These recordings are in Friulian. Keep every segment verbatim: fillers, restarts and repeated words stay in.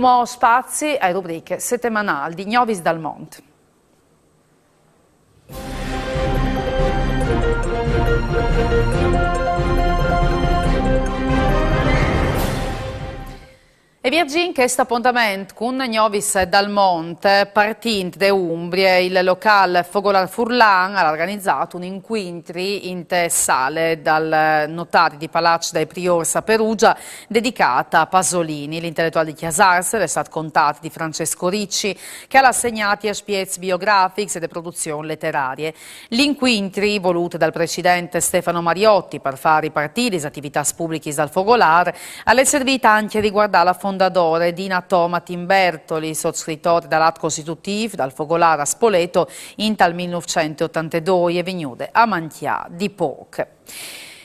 Mo spazi ai rubriche setemanâl di Gnovis dal Mont. E viergìn chest apontament cun Gnovis dal Mont, partint de Umbrie, il locâl Fogolâr Furlan al à organizât un incuintri inte sale dal notari di Palaç dai Priôrs a Perugia, dedicât a Pasolini. L'inteletuâl di Cjasârs al è stât contât di Francesco Ricci, che al à segnât i aspiets biografics e de produzion leterarie. L'incuintri, volût dal president Stefano Mariotti par fâ ripartî lis ativitâts publichis dal Fogolâr, al è servit ancje a riguardâ la fondadore Dina Toma Timbertoli, sotscritor dal at costitutîf dal Fogolâr a Spoleto intal mil nûfcent e otantedoi, e vignude a mancjâ di pôc.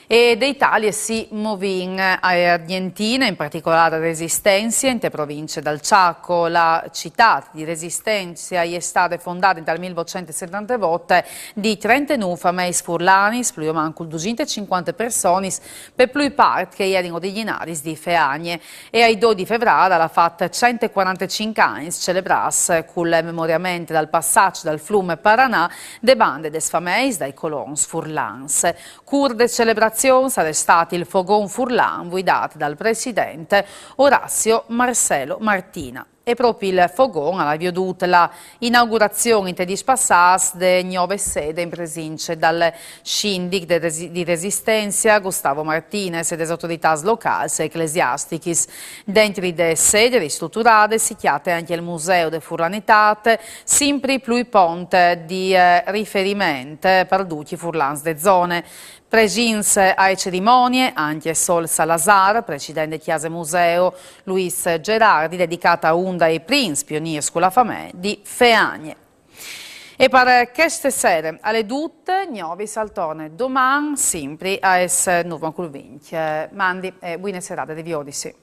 E de Italie si movìn a Argjentine, in particolâr a Resistencia, inte provincie dal Chaco. La citât di Resistencia e je stade fondade intal mil votcent e setantevot di trentenûf fameis furlanis, plui o mancul dusinte e cincuante personis, pe plui part che a jerin origjinariis di Feagne. E ai doi di Fevrâr al à fat cent e cuarantecinc agns celebrâts cul memoriament dal passaç dal flum Paranà de bande des fameis dai colons furlans. Cûr des celebrazions al è stât il fogon furlan vuidât dal president Orazio Marcelo Martina. E propit il fogon al à viodût la inaugurazion intai dîs passâts de gnove sede in presince dal sindic de Resi-, di Resistencia, Gustavo Martinez, e des autoritâts locâls e eclesiastichis. Dentri de sede ristruturade si cjate ancje il Museu de Furlanitât, simpri plui pont di, eh, riferiment par ducj i furlans de zone. Presints ae cerimonie ancje Sol Salazar, president de Cjase Museu, Luis Gerardi, dedicât a un dai prins pionîrs cu la famee di Feagne. E par cheste sere al è dut, Gnovis al torne doman, simpri aes nûf mancul vincj. Mandi e buine serade, riviodisi.